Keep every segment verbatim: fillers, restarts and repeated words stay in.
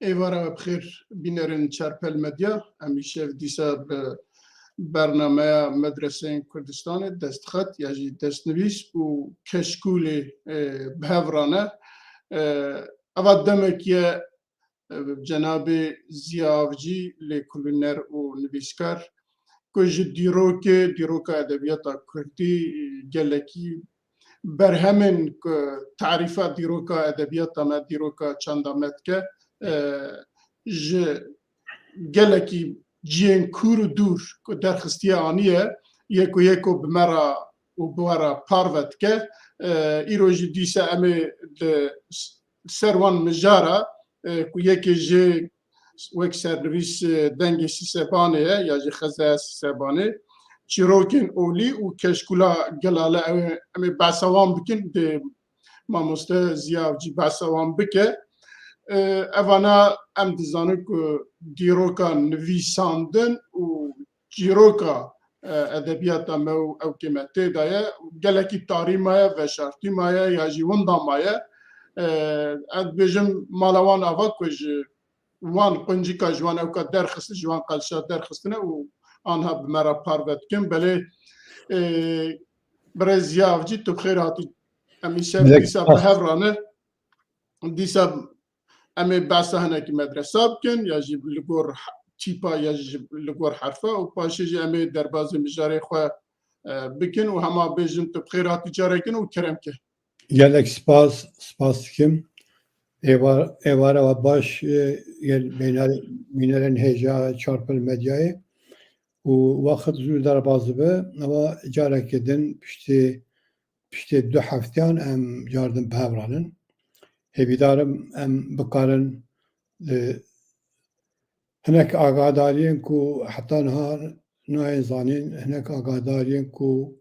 Êvara we bi xêr bînerên Çarpel Medya. Em îşev dîsa bi bernameya Medreseyên Kurdistanê, destxet ya jî destnivîs û keşkûlê, e, bi hev re ne. E, eva demek ye, e, cenabê Ziya Avcî, lêkolîner û nivîskar, ku ji dîrokê, dîroka edebiyata kurdî, gelekî berhemên ku tarîfa dîroka edebiyata me, dîroka çanda me dike, e, ji gelekî cihên kûr û dûr ku derxistiye aniye, yek û yek û bi me re û bi we re parve dike. E, îro jî dîsa em ê li ser wan mijara, e, ku yekê jê wek sernivîs, e, Dengê Sîsebanê ye ya jî Xezeya Sîsebanê, çîrokên olî û keşkûla Gelale, ew ê, em ê behsa wan bikin, dê mamoste Ziya Avcî behsa wan bike. E, evana em dizanin ku dîroka nivîsandin û çîroka, e, edebiyata me û ewkê me tê de ye. Gelekî tarî maye, veşartî maye ya jî winda maye. E, ez dibêjim mala wan ava ku ji wan quncika ji wan ewka derxist, ji wan qelşa derxistine û anha bi me re parve dikin. Belê, e, birêz Ziya Avcî, tu bi xêr hatî. Em îşev Gelek dîsa spas. Bi hev re ne. Dîsa em ê behsa hinekî medresa bikin, ya jî li gor he-, tîpa, ya jî li gor herfa û paşê jî em ê derbazê mijarê xwe, e, bikin û hema bêjin tu bi xêr hatî carekin û kerem ke. Gelek spas, spas dikim. Êvar-, êvara we baş, e, gel bîner-, bînerên hêja Çarpel Medyayê û wext zû derbas dibe, eva careke din piştî, piştê du hefteyan em cardin bi hev ranin. Hêvîdarim em bikarin, e, hinek agadariyên ku heta niha nayên zanîn, hinek agadariyên ku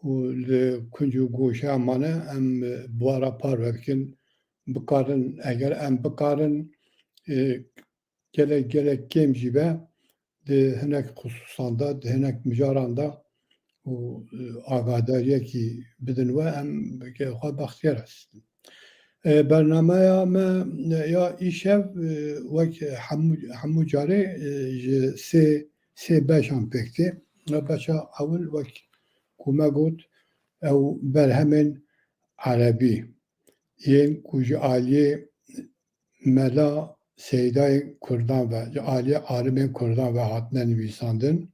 û li kunc û goşeya mane, em, e, bi wan re parve bikin, bikarin, eger em bikarin, e, gelek, gelek kêm jî be, di hinek xisûsan de, di hinek mijaran de û, e, agadariyekî bidin we, em bi xwe bextiyar hesîtin. E, bernameya me, e, ya îşev, e, wek hemû, hemû carê, e, ji sê, sê beşan pêk tê. Beşa ewil wek ku me got, ew berhemên erebî yên ku ji aliyê mela seydayên kurdan ve, ji aliyê alimên kurdan ve hatine nivîsandin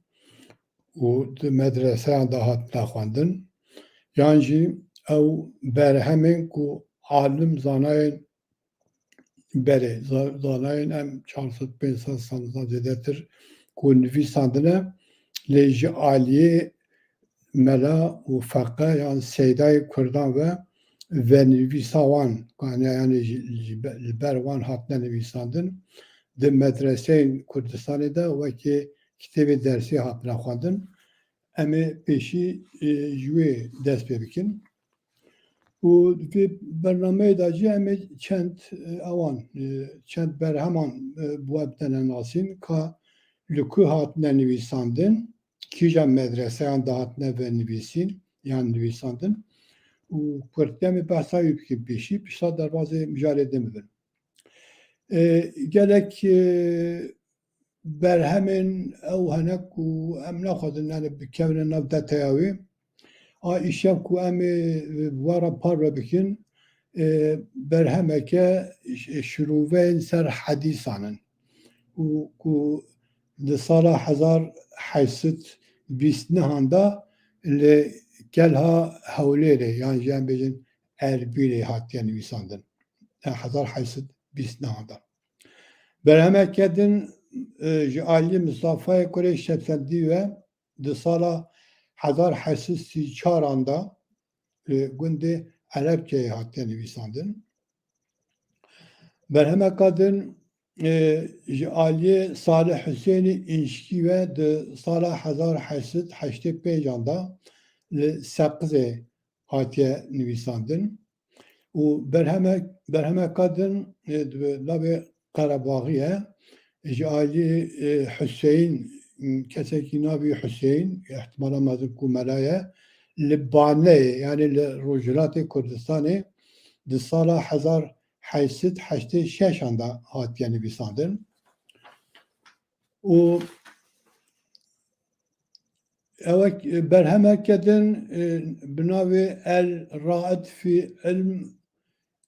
û di medreseyan de hatine xwendin, yan jî ew berhemên ku alim zanayên berê, za-, zanayên em çar sed pênc sed salidan zêdetir ku nivîsandine, lê ji aliyê mela û feqe yan seydayê kurdan ve venivîsa wan, yani, yani ji, ji be-, li ber wan hatine nivîsandin, di medreseyên Kurdistanê de wekî kitêbê dersê hatine xwendin. Em ê pêşî, e, ji wê dest pê bikin. Û di vê bernameyê de jî em ê çend, e, ewan, e, çend berheman, e, bi we bidene nasîn ka li ku hatine nivîsandin, kîjan medreseyan de hatine venivîsîn yan nivîsandin û kurtî em ê behsa wî bikin pêşî, pişta derbazê mijarê din bibin. E, gelek, e, berhemên ew hene ku em naxwazin, yani, bikevine nav deteya wê. A îşev ku em ê, e, bi we re parve bikin, e, berhemeke ş-, şirûveyên ser hedîsan in û ku di sala hezar heşt sed bîst nehan de li Kelha Hewlêrê, yan jî em bêjin Erbîlê hatiye nivîsandin. Hezar heşt sed bîst nehan de. Berhemeke din, e, ji alî Mistafayê Kurê Şemsendî ve di sala hezar heşt sed sî çaran de li gundê Erebkeyê hatiye nivîsandin. Berhemeka din, e, ji aliyê Salih Husênî Înşkî ve di sala hezar heşt sed heştê pêncan de li Seqizê hatiye nivîsandin. Û berheme-, berhemeka din, e, di navê Qerebaxî ye. Ji alî, e, Huseyîn, m, kesekî navî Huseyîn, îhtimala mezin ku mela ye, li Baneyê, yanî li Rojhilatê Kurdistanê, di sala hezar heşt sed heştê şeşan de hatiye nivîsandin. Û ew ek-, berhemeke din, e, bi navê El Raid fi Ilm,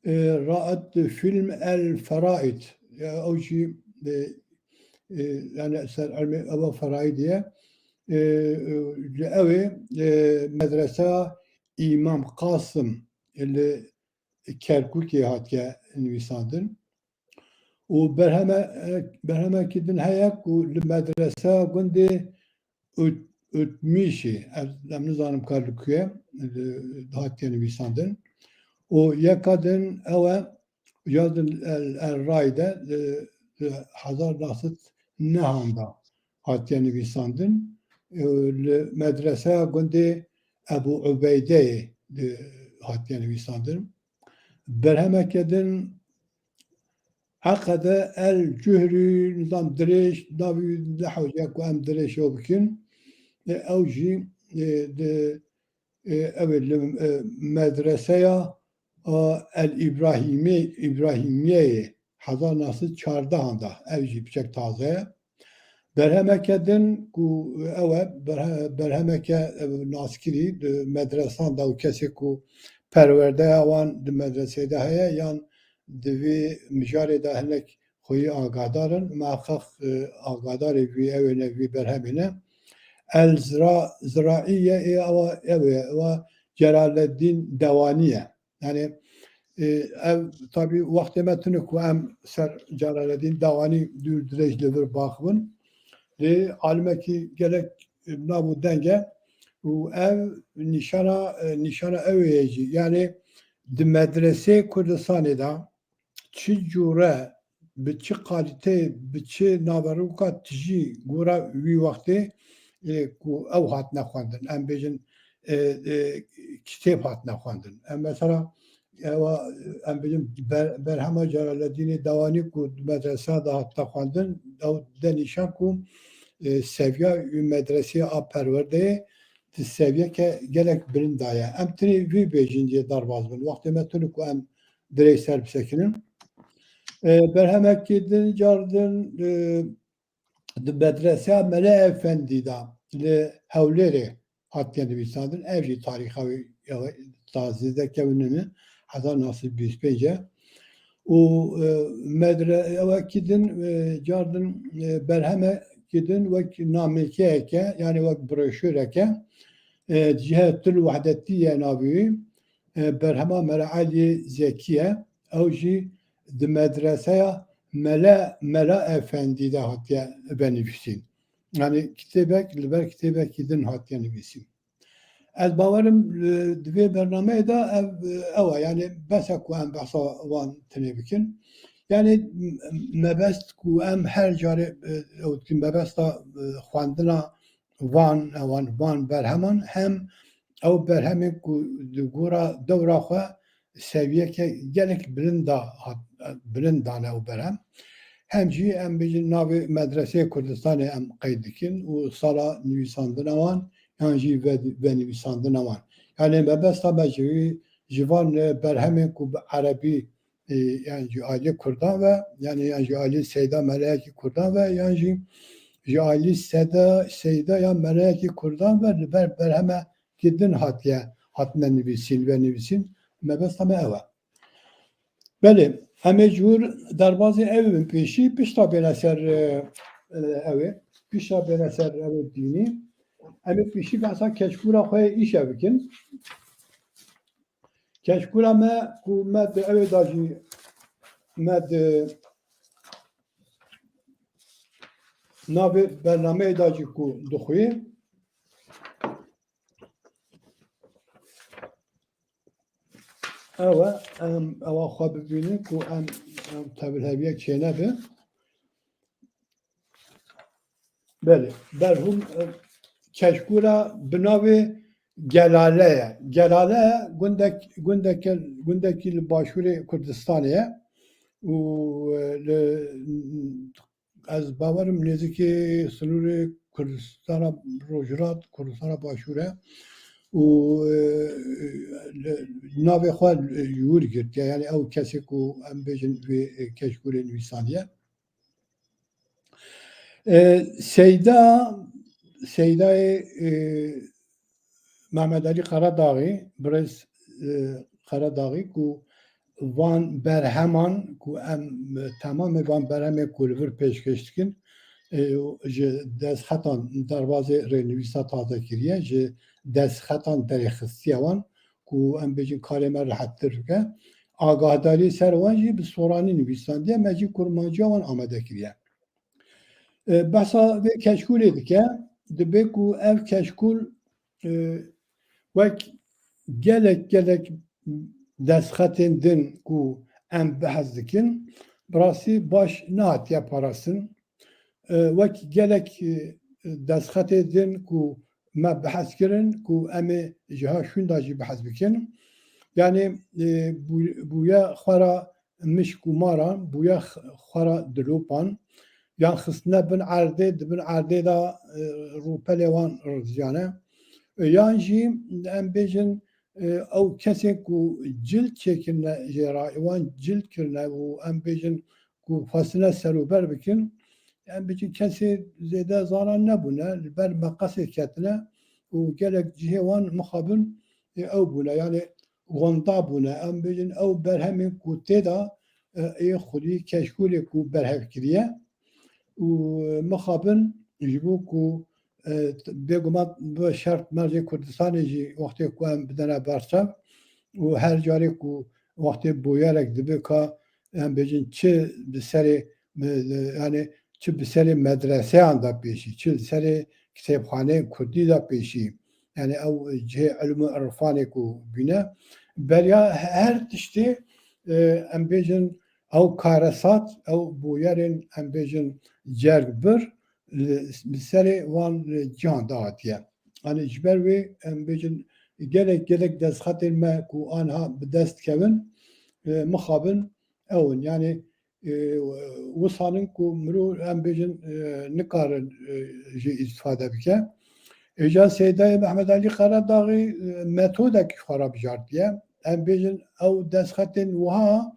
e, Raid Film El Feraid. Ya, ew jî, e, e, yani ser ilmê ew feraidê ye. E, e, li ew ê, e, medresa Îmam Qasim li Kerkûkê hatiye nivîsandin. Û berheme-, berhemekî din heye ku li medresa gundê Ut-, Utmîşê, ez, em nizanim ka li ku ye, li, hatiye nivîsandin. Û yeka din ew e, ya din El, El Raide, li, li hezar neh sed nehan de hatiye nivîsandin. Û li medreseya gundê Ebû Ubeydeyê, li, hatiye nivîsandin. Berhemeke din Eqede El Cuhrî, nizam dirêj, navî nehewce ku em dirêj ew bikin. E, ew jî, e, di, e, ew ê li, e, medreseya, e, El Îbrahîmê, Îbrahîmiyeyê hezar neh sed çardehan de. Ew jî piçek taze ye. Berhemeke din ku ew e, berhe-, berhemeke, e, naskirî di medresan de û kesê ku perwerdeya wan di medresê de heye yan di vî mijarê de hinek xweyî agadar in, muheqeq, e, agadarê vî ew ê ne, vî berhemê ne. El Zira-, Ziraiye ê ew, ew ê, ew Celaleddîn Dewanî ye. Yani, e, ev tabî wextê me tune ku em ser Celaleddîn Dewanî dûr dirêj li vir baxibin. Lê alimekî gelek, e, nav û deng e û ev nîşana, e, nîşana ew ê jî. Yani di medresê Kurdistanê de çi cûre, bi çi kalîte, bi çi naveroka tijî gora wî wextê, e, ku ew hatine xwendin. Em bêjin, e, e, kitêb hatine xwendin. Em mesela, ewa, em bêjin ber-, berhema Celaleddînê Dewanî ku di medresa de hatine xwendin, ew de nîşan ku, e, seviya wî medresê a perwerdeyê di seviyeke gelek bilind de ye. Em tenê vî bêjin jê derbaz bin. Wextê me tune ku em dirêj ser bisekinin. E, berhemekî din car din, e, di medreseya Mele Efendî de li Hewlêrê hatiye nivîsandin. Ev jî tarîxa wî, ew, tazî de kevin nîne, hezar neh sed bîst pênc e. Û, e, medre-, ewekî din, e, car din, e, berhemekî din wek namekeyeke, yani wek broşureke, e, Cihetul Wehdetî ye navê wî. E, berhema Mela Eliyê Zekî ye. Ew jî di medreseya Mele, Mela Efendî de hatiye venivîsîn. Yani kitêbek li ber kitêbekî din hatiye nivîsîn. Ez bawerim, e, di vê bernameyê de ev, e, ew e. Yani bes e ku em behsa wan tenê bikin. Yani m-, mebest ku em her carê, e, ew dikin, mebesta, e, xwendina van, ewan, van berheman hem ew berhemên ku di gora dewra xwe seviyeke gelek bilind da hat-, bilind dane ew berhem. Hem jî em bêjin navê medreseyê Kurdistanê em qeyd dikin û sala nivîsandina wan yan jî ve-, venivîsandina wan. Yani mebesta me ji wî, ji van, e, berhemên ku bi erebî, e, yan ji aliyê Kurdan ve, yani yan ji aliyê Seyda Meleyekî Kurdan ve, yan jî ji aliyê Seda, Seyda yan Meleyekî Kurdan ve li ber berhemekî din hatiye, hatine nivîsîn, venivîsîn. Mebesta me ew e. Belê, em ê ji wir derbazê ew bin pêşî, pişta bêne ser, e, e, ew ê, pişta bêne ser ew ê dînî. Em ê pêşî behsa keçkûra xwe yê îşe bikin. Keçkûra me ku me di ew ê de jî me di navê bernameyê de jî ku dixwî. Ew e, em ewa xwe bibînin ku em, em tevlheviyek çênebe. Belê, berhûm, e, keçkûra bi navê Gelale ye. Gelale gundek-, gundeke-, gundekî li başûrê Kurdistanê ye û, e, li, ez bawerim nêzîkî sinûrê Kurdistana Rojhilat, Kurdistana Başûr e. û, e, li, navê xwe ji wir girtiye. Yani ew kesê ku em bêjin vê, e, keşkûlê nivîsandiye. E, Seyda, Seydayê, e, Mehmet Alî Karadağî, birêz, e, Karadağî ku van berheman ku em, e, temamê van berhemê ku li vir pêşkêş dikin, e, ji destxetan derbazê rênivîsa taze kiriye, ji destxetan derêxistiye wan ku em bêjin karê me rehettir bike. Agahdarî ser wan jî bi soranî nivîsandiye, me jî kurmanciya wan amade kiriye. E, behsa vê keşkûlê dike, dibe ku ev keşkûl, e, wek gelek gelek destxetên din ku em behs dikin, bi rastî baş nehatiye parastin. E, wek gelek, e, destxetê din ku me behs kirin ku em ê ji ha şûnda jî behs bikin. Yani, e, bû-, bûye xwe ra mişk û maran, bûye x-, xwe ra dilopan, yan xistine bin erdê, di bin erdê de, e, rûpelê wan riziyane. E, yan jî em bêjin, e, ew kesên ku cil çêkirine jê re, wan cil kirine û em bêjin ku xwestine serûber bikin, em bêjin kesê zêde zanan nebûne, li ber meqesê ketine û gelek cihê wan mixabin, e, ew bûne. Yani wenda bûne. Em bêjin ew berhemên ku tê de, e, ê xwedî keşkûlê ku berhev kiriye û mixabin ji bo ku, e, bêguman bi şert mercê Kurdistanê jî wextê ku em bidene berçav û her carê ku wextê bûyerek dibe ka em bêjin çi bi serê, e, yani çi bi serê medreseyan de pêşî, çi bi serê kitêbxaneyên Kurdî de pêşî, yani ew cihê ilm û irfanê ku bîne, beriya her tiştê, e, em bêjin ew karesat, ew bûyerên em bêjin cerg bir li, li serê wan, e, cihan de hatiye. Yani ji ber wê em bêjin gelek gelek destxetên me ku anha bi dest dikevin, e, mixabin ew in. Yani e, wisanin ku mirov em bêjin, e, nikarin, e, jê îstifade bike. Êca Seydayê Mehmet Alî Karadağî, e, metodekî xwe re bijartiye. Em bêjin ew destxetên wiha,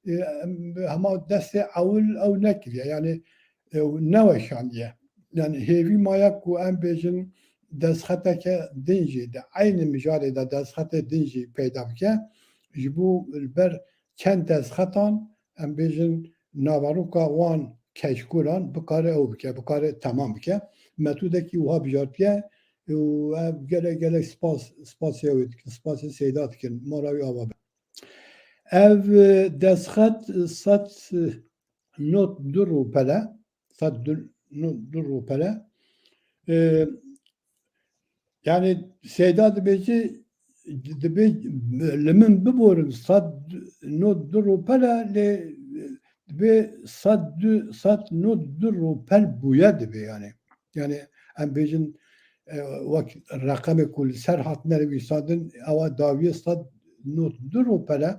e, em, hema destê ewil ew nekiriye. Yani, e, neweşandiye. Yani hêvî maye ku em bêjin destxeteke din jî, di eynî mijarê de destxetê din jî peyda bike. Ji bo li ber çend destxetan, em bêjin, naveroka wan keşkûlan bikare ew bike, bikare temam bike. Metodekî wiha bijartiye û ev gelek gelek spas, spasê ew dikin, spasê Seyda dikin, mala wî ava be. Ev, e, destxet sed nod du rûpel e, sed nod du rûpel e. E, Yani Seyda dibêje, dibê li min biborin sed nod du rûpel e, lê dibê sed du, sed nod du rûpel bûye dibê yani. Yani em bêjin, e, wek reqemê ku li ser hatine nivîsandin, ewa dawiyê sed nod du rûpel e.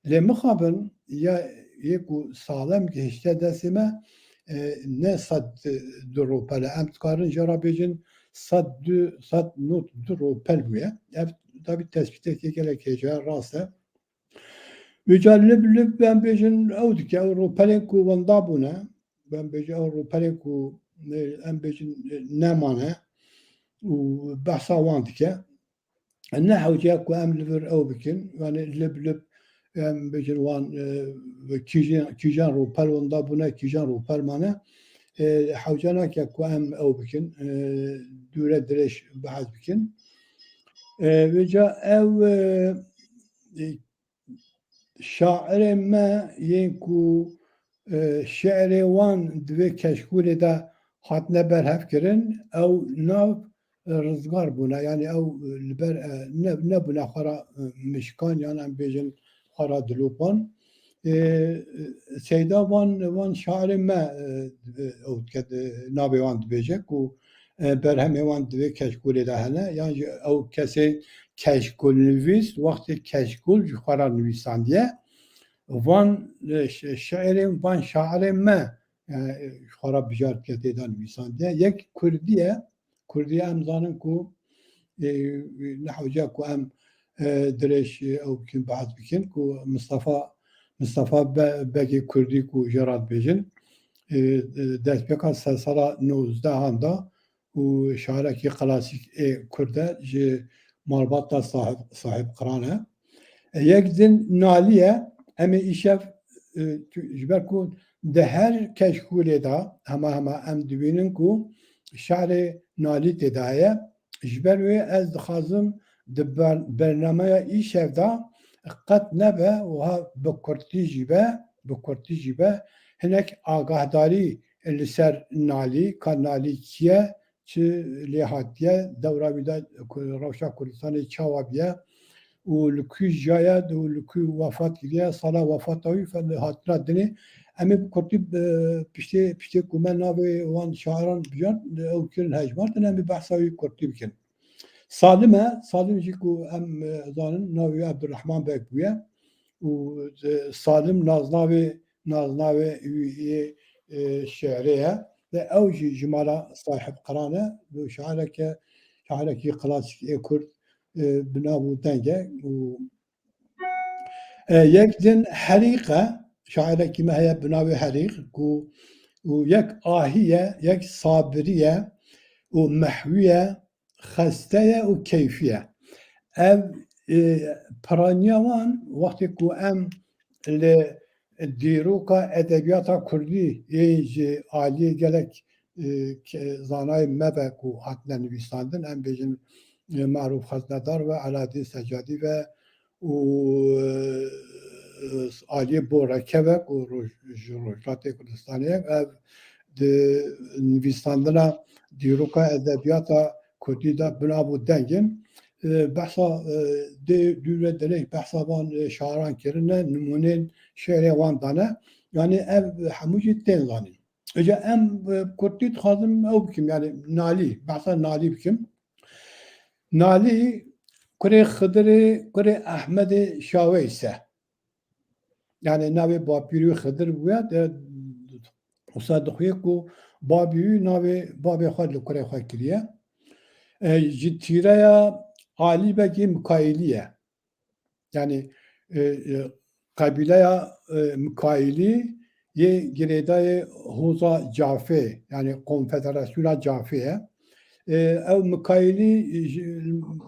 Lê mixabin ya yê ku salem gihişte destê me, e, ne sed du rûpel e. Em dikarin jê re bêjin sed du, sed nod du rûpel bûye. Ev tabî tespîtekê gelek hêja rast e. Vêca lib lib em bêjin ew dike, ew rûpelên ku wenda bûne, em bêjin ew rûpelên ku, e, em bêjin, e, nemane û behsa wan dike. Ne hewce ku em li vir ew bikin, yani lib lib em bêjin wan, e, kîjan, kîjan rûpel wenda bûne, kîjan rûpel mane. E, hewce nake ku em ew bikin, e, dûre dirêj behs bikin. E, vêca ew, e, e, şairê me yên ku, e, şi'rê wan di vê keşkûlê de hatine berhevkirin, ew nav, e, rizgar bûne. Yani ew, e, li ber, e, ne, nebûne xwe ra, e, mişkan yan em bêjin xwe ra dilopan. E, e, Seyda van, van şairê me, e, e, ew dike, e, navê wan dibêje ku, e, berhemê wan di vê keşkûlê de hene. Yan jî ew kesê keşkûlnivîs wextê keşkûl ji xwe re nivîsandiye. Van, e, şi-, şiirên van şairên me, e, ji xwe re bijartiye tê de nivîsandiye. Yek Kurdî ye. Kurdî em zanin ku, e, nehewca ku em, e, dirêj, e, ew bikin, behs bikin ku Mistefa, Mistefa Be-, Begê Kurdî ku jê re dibêjin, e, e, destpêka sedsala nozdehan de û şairekî klasîk ê Kurd e, ji malbata sahib, sahibqiran e. E, yek din Nalî ye. Em ê îşev, e, tu, ji ber ku di her keşkûlê de hema hema em dibînin ku şi'rê Nalî tê de heye. Ji ber wê ez dixwazim di ber-, bernameya îşev de qet nebe wiha bi kurtî jî be, bi kurtî jî be, hinek agahdarî li ser Nalî, ka Nalî kî ye, çi lê hatiye, dewra wî de ku-, rewşa Kurdistanê çawa bûye û li ku jiyaye û li ku wefat kiriye, sala wefata wî fe-, hatina dinê. Em ê bi kurtî, e, piştê, piştê ku me navê wan şairan bijart, ew kirin hejmartin, em ê behsa wî kurtî bikin. Salim e, Salim jî ku em, e, zanin, navê wî Ebdurrehman Beg bûye û, e, Salim naznavê, naznavê wî yê, e, şi'rê ye. Ve ew jî ji mala sahibqiran e. Bi şaireke, şairekî klasîk ê Kurd, e, bi nav û deng e û, e, yek din Herîq e. Şairekî me heye bi navê Herîq ku û yek ahî ye, yek sabirî ye û mehwî ye, xeste ye û keyfî ye. Ev, e, piraniya wan wextê ku em li dîroka edebiyata kurdî ê ji aliyê gelek, e, ke-, zanayê me ve ku hatine nivîsandin, em bêjin, e, Merûf Xeznedar ve, Eladîn Secadî ve û, e, aliyê Boreke ve ku roj-, ji Rojhilatê Kurdistanê ye. Ev di nivîsandina dîroka edebiyata kurdî de bi nav û deng in. E, behsa, e, dê dû ve dirêj behsa van, e, şairan kirine, nimûnên şi'rê wan dane. Yanî ev hemû jî tên zanîn. Îca em, e, kurtî dixwazim ew bikim, yanî Nalî, behsa Nalî bikim. Nalî kurê Xidirê, kurê Ehmedê Şaweys e. Yanî navê bapîrî wî Xidir bûye, de, wisa dixuye ku babî wî navê babê xwe li kurê xwe kiriye. E, ji tîreya Alî Begê Mikaîlî ye. Yanî, e, e, qebîleya, e, Mikaîlî yê girêdayê Hoza Cafê, yanî Konfederasyona Cafê ye. E, ew Mikaîlî, e, ji,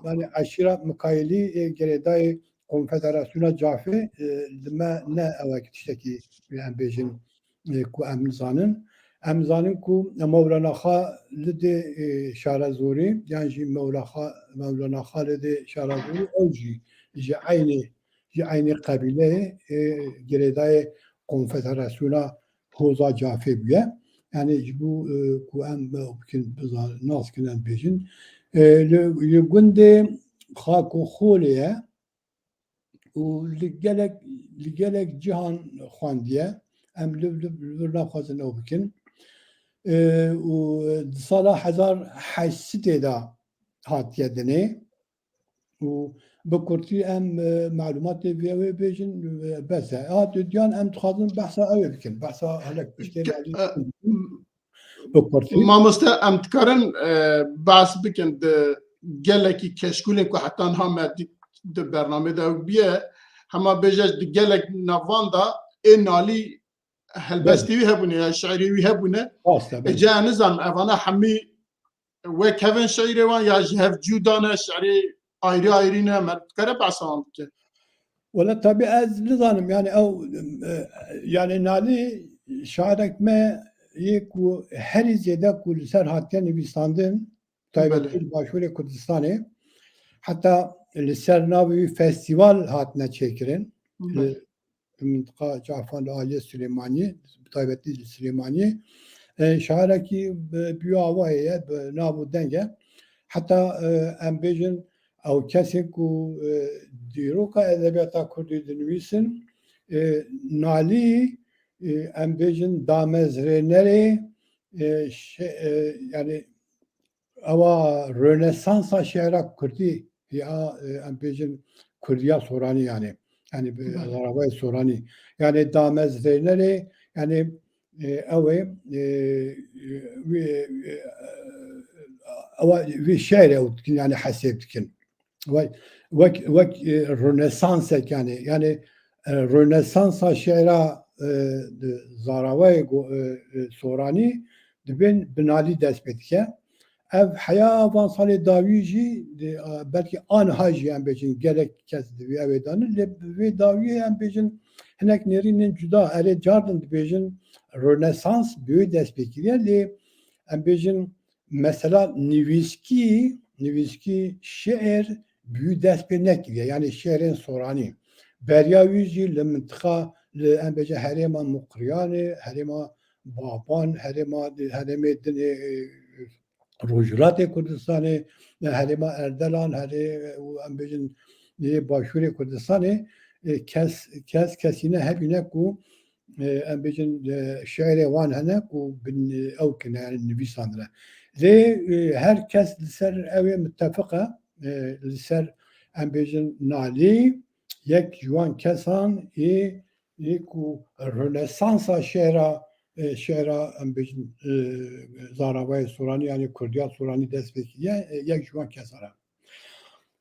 yanî eşîra Mikaîlî yê girêdayê Konfederasyona Cafê, e, li me ne ew e tiştekî em bêjin, e, ku em nizanin. Em zanin ku Mewlana Xalidê, e, Şarezorî, yan jî Mewla Xa-, Mewlana Xalidê Şarezorî, ew jî ji eynî, ji eynî qebîleyê, e, girêdayê Konfederasyona Hoza Cafê bûye. Yanî ji bo, e, ku em, e, bikin, bizan-, nas kin, em bêjin. E, li, li gundê Xakoxolê ye, û li gelek, li gelek cihan xwendiye. Em li, li, li vir naxwazin ew bikin. Ê, û di sala hezar heşt sedê de hatiye dinê. Û bi kurtî em, e, malûmatê vê wê bêjin, e, bes e. Ha, tu diyan em dixwazin behsa ew ê bikin. Behsa hinek piştê Ke-, e, Bi kurtî. Mamoste, em dikarin, e, behs bikin di gelekî keşkûlên ku heta niha me dît di bernamê de ew bûye, hema bêje di gelek navan de ê Nalî helbestê Belê. wî hebûne ya şiirê wî hebûne. Rast e, Ê, belê. Ca nizanim, evana hemî wek hev in şiirê wan ya ji hev cuda ne, şiirê ayrî ayrî ne, me dikare behsa wan bike. Wele tabî ez nizanim, yani ew, e, yani Nalî şairek me yê ku herî zêde ku li ser hatiye nivîsandin, taybetî Belê. li Başûrê Kurdistanê, heta li ser navê wî festîval hatine çêkirin. Belê. Li mintiqa Cafan li aliyê Silêmaniyê, bi taybetî li Silêmaniyê. E, şairekî bi, bi wî awayê ye, bi nav û deng e. Heta, e, em bêjin, ew kesên ku, e, dîroka edebiyata kurdî dinivîsin, e, Nalî, e, em bêjin damezrênerê, e, şe-, e, yani ewa Rönesansa şiira kurdî ya, e, em bêjin kurdiya soranî yani. Yani bi Belê. zaravayê soranî. Yani damezrênerê, yani, e, ew ê, e, wî, e, ewa vê şi'rê ew dikin, yani hesêb dikin. Wek, wek, wek, e, Rönesansek yani, yani, e, Rönesansa şi'ra, e, di Zarawayê go-, e, e, Soranî dibên bi Nalî dest pê dike. Ev heya van salê dawî jî, di, e, belkî aniha jî em bêjin gelek kes di vê ewê de ne, lê bi vê dawiyê em bêjin hinek nêrînên cuda, erê car din dibêjin Rönesans bi wê dest pê kiriye, lê em bêjin mesela nivîskî, nivîskî şi'r bi wî dest pê nekiriye. Yani şi'rên Soranî. Beriya wî jî li mintiqa, li em bêjin herêma Muqriyanê, herêma Baban, herêma, herêmê din ê, e, Rojhilatê Kurdistanê, herêma Erdelan, herê, û em bêjin ê Başûrê Kurdistanê, e, kes, kes, kesî ne hebîne ku, e, em bêjin, e, şi'rê wan hene ku bin, e, ew kine, yani nivîsandine. Lê, e, her kes li ser ew ê mitefiq e, e, li ser em bêjin Nalî yek ji wan kesan ê, ê ku Rönesansa şi'ra, e, şi'ra em bêjin, e, Zaravayê Soranî, yani Kurdiya Soranî dest pê kiriye, e, yek ji wan kesan e.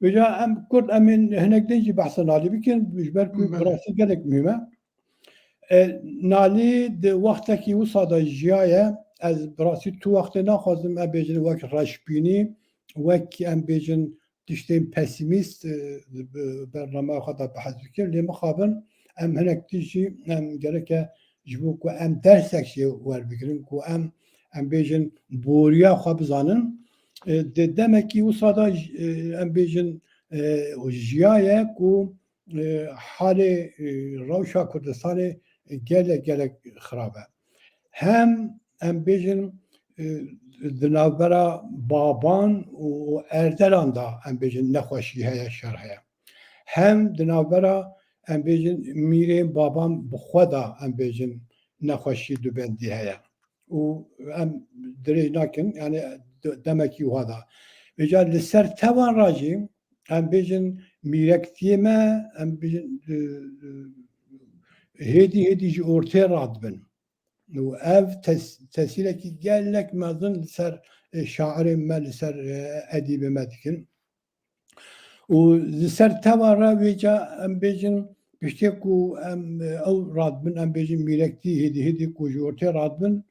Vêca em Kurd em ên hinek din jî behsa Nalî bikin, ji ber ku Belê. bi rastî gelek muhîm e. E, Nalî di wextekî wisa de jiyaye, ez bi rastî tu wextê naxwazim, em bêjin wek reşbînî, wek em bêjin tiştên pesîmîst, e, bi bernameya xwe de behs bikir, lê mixabin em hinek tişt jî em gereke ji bo ku em dersek jê werbigirin, ku em, em bêjin boriya xwe bizanin. E, di demekî wisa de, e, em bêjin, e, jiyaye ku, e, halê, e, rewşa Kurdistanê gelek, gelek xirab e. Hem em bêjin, e, di navbera Baban û Erdelan de em bêjin nexweşî heye, şer heye. Hem di navbera em bêjin mîrên Baban bi xwe de em bêjin nexweşî dubendî heye. Û em dirêj nakin, yani de-, demekî wiha da. Vêca li ser tevan re jî em bêjin mîrektiyê me, em bêjin, e, e, hêdî hêdî ji ortê radibin. Û ev tes-, tesîrekî gelek mezin li ser, e, şairên me, li ser, e, edîbê me dikin. Û li ser teva re vêca em bêjin, piştê ku em, e, ew radibin, em bêjin mîrektî hêdî hêdî ku ji ortê radibin,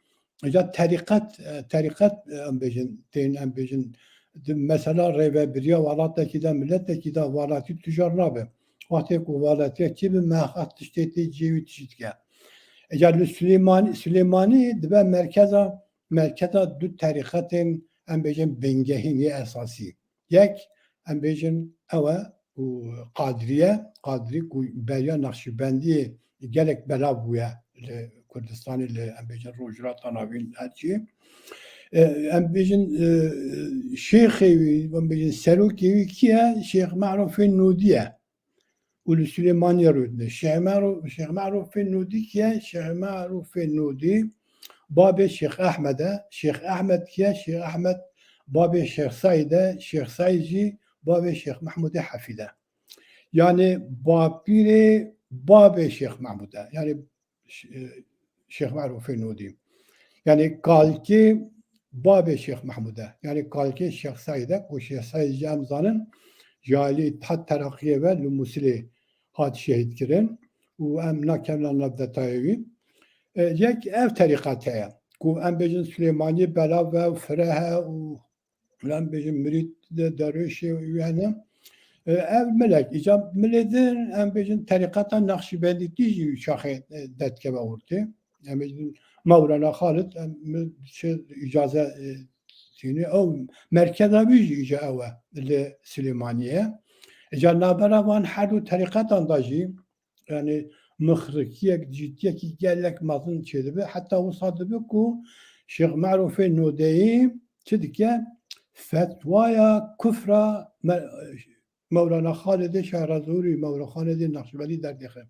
ca terîqet, e, terîqet, e, em bêjin, tên em bêjin, di mesela rêvebiriya welatekî de, miletekî de welatî tujar nabe. Wextê ku welatiyek çêbe, mexat tiştê tê cihê wî tişt dike. Eca li Silêmanî, Silêmanî dibe merkeza, merkeza du terîqetên, em bêjin, bingehîn yê esasî. Yek, em bêjin, ew e û Qadiriye, Qadirî ku beriya Naqşîbendiyê gelek belav bûye li Kurdistanê, li, em bêjin, Rojhilata Navîn, her çi. E, em bêjin, e, şêxê wî, em bêjin, serokê wî kî ye? Şêx Merûfê Nûdî ye. Û li Silêmaniyê rûdine. Şêx Merû-, Şêx Merûfê Nûdî kî ye? Şêx Merûfê Nûdî babê Şêx Ehmed e. Şêx Ehmed kî ye? Şêx Ehmed babê Şêx Seîd e. Şêx Seîd jî babê Şêx Mehmûdê Hefîd e. Yani bapîrê babê Şêx Mehmûd e. Yani Ş-, e, Şêx Merûfê Nûdî. Yani kalkê babê Şêx Mehmûd e. Yani kalkê Şêx Seîd e. Ku Şêx Seîd jî em zanin, ji alî Îttihat Teraqiyê ve li Mûsilê hat şehîd kirin. Û em nakevna nav detayê wî. E, yek ev terîqet heye. Ku em bêjin Silêmaniyê belav e û fireh e û em bêjin mirîd de derwêşê wî hene. E, ev milek, îca milê din, em bêjin terîqeta Naqşîbendîtî jî çaxê, e, derdikeve ortê. Em bêjin Mewlana Xalid, em mi-, çi îcaze, e, tînî, ew merkeza wî jî îca ew e li Silêmaniyê. Îca navbera van her du terîqetan de jî, yani mixrikiyek, cîtiyekî gelek mezin çêdibe. Heta wisa dibe ku Şêx Merûfê Nûdeyî çi dike? Fetwaya kufra Me-, Mewlana Xalidê Şehrazûrî, Mewla Xalidê Naqşbendî derdêxe.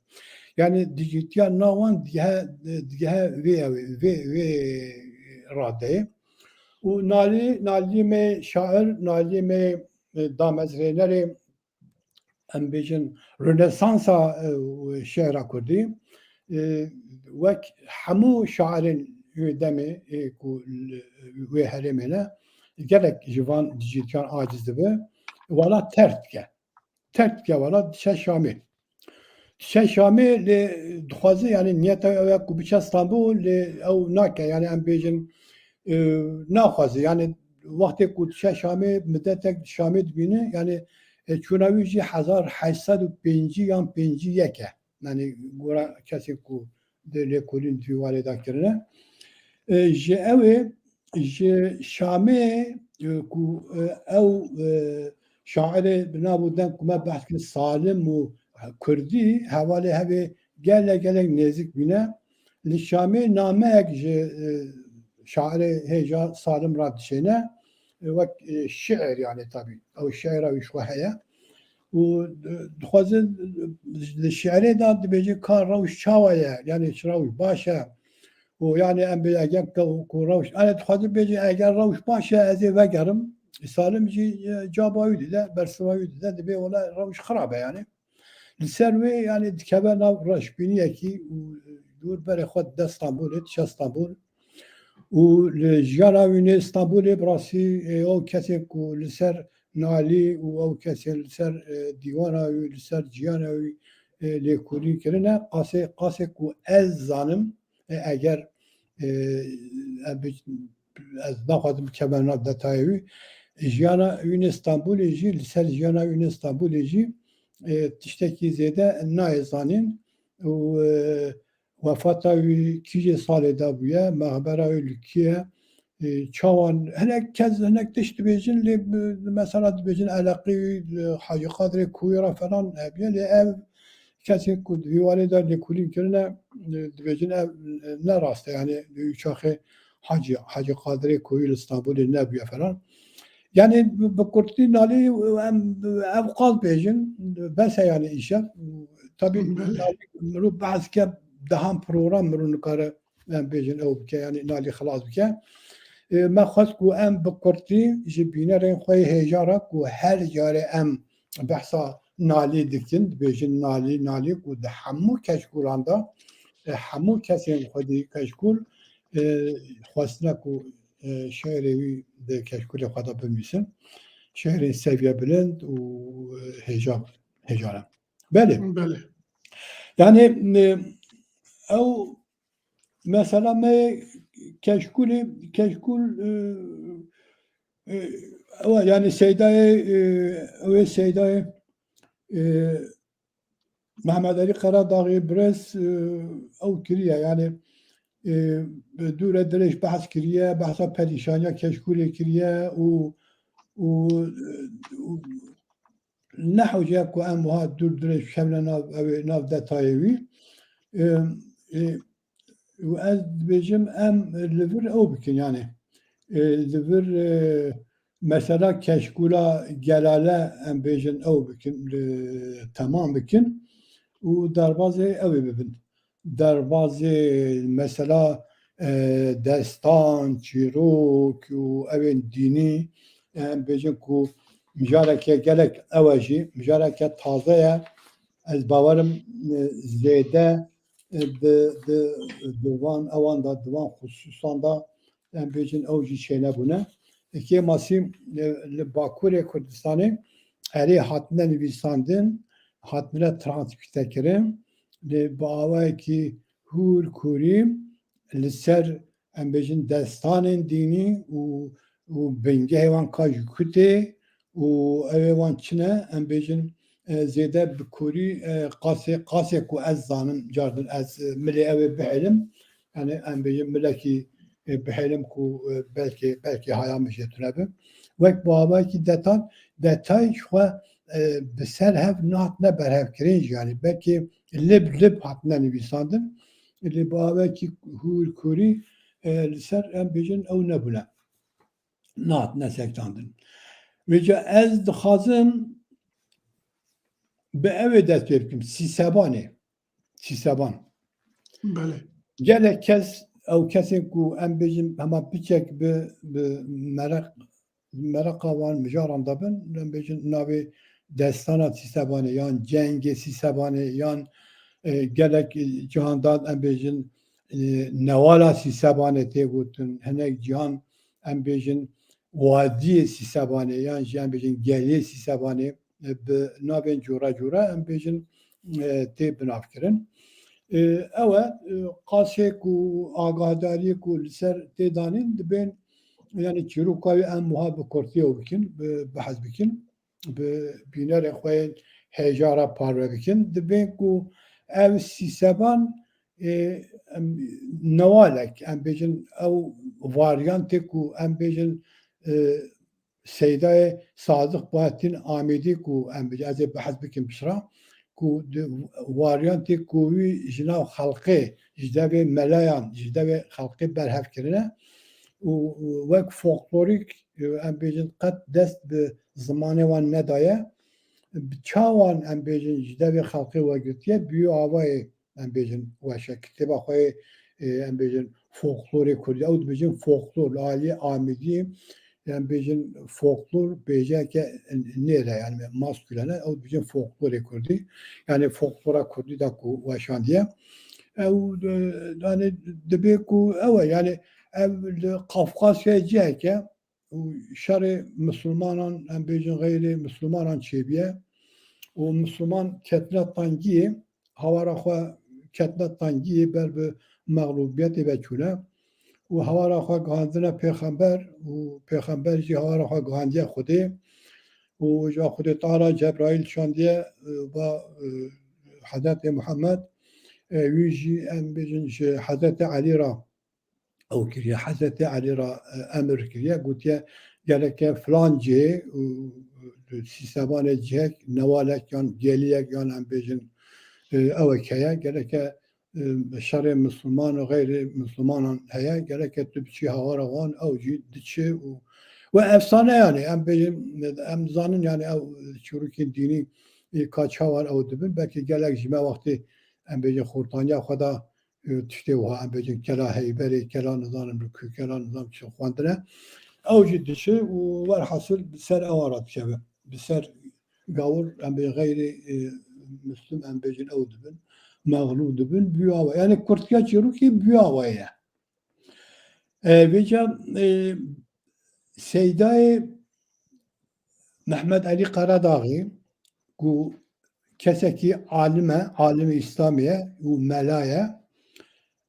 Yani di cîtiya nawan digehe, digehe vê, vê, vê radeyê. Û Nalî, Nalî me şair, Nalî me, e, damezrênerê, em bêjin, Rönesansa, e, şi'ra kurdî, e, wek hemû şairên wê demê, e, ku li wê herêmê ne, gelek ji van dijîtiyan aciz dibe. Welat terk dike. Terk dike welat, diçe Şamê. Diçe Şamê lê dixwaze, yanî niyeta ew ye ku biçe Stenbol, lê ew nake, yanî em bêjin, e, naxwaze. Yanî wextê ku diçe Şamê, midetek Şamê dibîne, yanî, e, çûna wî jî hezar heşt sed û pêncî yan pêncî yek e. Yanî gora kesê ku di lêkolîn di vî warê de kirine. E, ji ew ê, ji Şamê, e, ku, e, ew, e, şairê bi nav û deng ku me behs kir, Salim û Kurdî, hevalê hevê gelek gelek nêzik bîne. Li Şamê nameyek ji, e, şairê hêja Salim re dişêne, e, wek, e, şiir, yanî tabî. Ew şiira wî ji xwe heye. Û, e, dixwaze, e, li şiirê de dibêje ka rewş çawa ye, yanî çi rewş baş e. Û yanî em bê eger ku, ku rewş, yanî dixwaze bêje eger rewş baş e, ez ê vegerim. Salim jî, e, caba wî dide, bersiva wî dide, dibê wela rewş xirab e yanî. Li ser wê, yanî dikeve nav reşbîniyekî û dûr berê xwe dide Stenbolê, diçe Stenbol. Û li jiyana wî nê Stenbolê bi rastî, e, ew kesê ku li ser nalî û ew kesên li ser, e, dîwana wî, li ser jiyana wî, e, lêkolîn kirine, qasê, qasê ku ez zanim, e, eger, e, em bi-, ez naxwazim bikevim nav detayê wî. Jiyana wî nê Stenbolê jî, li ser jiyana wî nê Stenbolê jî, e, tiştekî zêde nayê zanîn û, e, wefata wî kîjê salê de bûye, mexbera wî li kî ye, e, çawan, hinek kes, hinek tişt dibêjin, lê, e, mesela dibêjin eleqî wî, e, Hacî Qadirê Koyî re falan hebûye, lê ev kesê ku di vî warê de lêkolîn kirine, e, dibêjin ev, e, ne rast e, yanî di wî çaxê Hacî, Hacî Qadirê Koyî li Stenbolê nebûye falan. Yanî bi, bi kurtî nalî em ev qal bêjin, bes e yanî îşev. Tabî Belê. Nalî mirov behs ke dehan program mirov nikare em bêjin ew bike, yanî nalî xilas bike. E, me xwest ku em bi kurtî ji bînerên xwe yê hêja re ku her carê em behsa nalî dikin, dibêjin nalî, nalî ku di hemû keşkûlan de, e, hemû kesên xwedî keşkûl, e, xwestine ku, e, şiirê wî di keşkûlê xwe de binivîsin. Şiirên seviye bilind û, e, hêja, hêja ne. Belê. Belê. Yanî, e, ew mesela me keşkûlê, keşkûl, e, e, ew, yanî Seydayê, e, ew ê Seydayê, e, Mehmet Elî Qeradaxî birêz, e, ew kiriye, yanî, e, bi dûre dirêj behs kiriye, behsa perîşaniya keşkûlê kiriye û, û, û ne hewce ye ku em wiha dûr dirêj bikevine nav, ew ê nav detayê wî. E, e, û ez dibêjim em li vir ew bikin, yanî, e, li vir, e, mesela keşkûla Gelale em bêjin ew bikin, e, temam bikin û derbazê ew ê bibin. Derbazê mesela, e, destan, çîrok û ew ên dînî, em bêjin ku mijareke gelek ew e jî, mijareke taze ye. Ez bawerim, e, zêde, e, di, di, di van ewan de, di van xusûsan de, em bêjin ew jî çênebûne. Kê masî, e, li Bakurê Kurdistanê erê hatine nivîsandin, hatine transkrîte kirin. Lê bi awayekî hûr kûrî li ser, em bêjin, destanên dînî û, û bingehê wan ka ji ku tê û ew ê wan çi ne, em bêjin, e, zêde bi kûrî, e, qasê, qasê ku ez zanim, cardin ez, e, milê ew ê bihêlim, yanî em bêjin milekî, e, bihêlim ku, e, belkî, belkî haya min jê tune be. Wek bi awayekî detal, detay ji xwe, e, bi ser hev nehatine berhevkirin jî, yanî belkî lib lib hatine nivîsandin. Lê bi awekî hûr kûrî, e, li ser em bêjin ew nebûne. Nehatine sektandin. Vêca ez dixwazim bi ew ê dest pê bikim. Sîsebanê. Sîseban. Belê. Gelek kes, ew kesên ku em bêjin hema piçek bi, bi mereq mereqa wan mijaran de bin, em bêjin navê destana Sîsebanê yan cengê Sîsebanê yan, e, gelek, e, cihan de em bêjin, e, newala Sîsebanê tê gotin. Hinek cihan em bêjin wadiyê Sîsebanê yan jî em bêjin geliyê Sîsebanê, e, bi navên cûre cûre em bêjin, e, tê binavkirin. E, ew e, e, qasê ku agahdariyê ku li ser tê danîn dibên, yani çîroka wî em wiha bi kurtiyê bikin, bi, behs bikin, bi bînerên xwe yên hêja re parve bikin. Dibên ku ev Sîseban, e, em, newalek, em bêjin ew varyantê ku em bêjin, e, Seydayê Sadiq Bahattin Amêdî ku em bêjin, ez ê behs bikim piştre, ku di varyantê ku wî ji nav xelqê, ji devê melayan, ji devê xelqê berhev kirine û, û wek folklorîk, e, em bêjin qet dest bi zimanê wan nedaye. Bi çawan em bêjin ji devê xelqê wegirtiye, bi wî avayê em bêjin weşe. Kitêba xwe yê, e, em bêjin folklorê kurdî, ew dibêjin folklor, li aliyê Amêdiyê, em bêjin folklor bêjeyeke nêr e, yani maskülen e, ew dibêjin folklorê kurdî. Yani folklora kurdî de ku weşandiye. Ew, e, yani dibê ku ew e, yani ev li Qafqasyayê ciheke û şerê misilmanan, em bêjin xeyrê misilmanan çêbiye û misilman ketine tengiyê, hawara xwe ketine tengiyê ber bi mexlûbiyetê ve çûne û hawara xwe gihandine pêxember û pêxember jî hawara xwe gihandiye Xwedê û ji Xwedê Teala Cebraîl şandiye, e, ba, e, Hezretê Muhammed, e, wî jî em bêjin ji Hezretê Elî re ew kiriye. Hezretê Elî re, e, emir kiriye, gotiye, gereke filan cihê û, û Sîsebanê cihek, newalek yan geliyek yan em bêjin, e, ewek heye, gereke, e, şerê misilman û xeyrê misilmanan heye, gereke tu biçî hawara wan, ew jî diçe û, we efsane yani, em bêjin, em zanin yani ew çîrokên dînî, e, ka çawan ew dibin, belkî gelek ji me wextê em bêjin xortaniya xwe de e, tiştê wiha, em bêjin kela Heyberê, kela nizanim li ku, kela nizam çi xwendine. Ew jî diçe û werhasil bi ser ewan re dikeve. Bi ser gawir, em bê xeyrê, e, Muslim, em bêjin ew dibin. Mexlûb dibin, bi wî awa. Yani kurtiya çîrokê bi wî awa ye. E, vêca, e, Seydayê Mehmet Elî Karadağî ku kesekî alim e, alimê Îslamê ye û mela ye,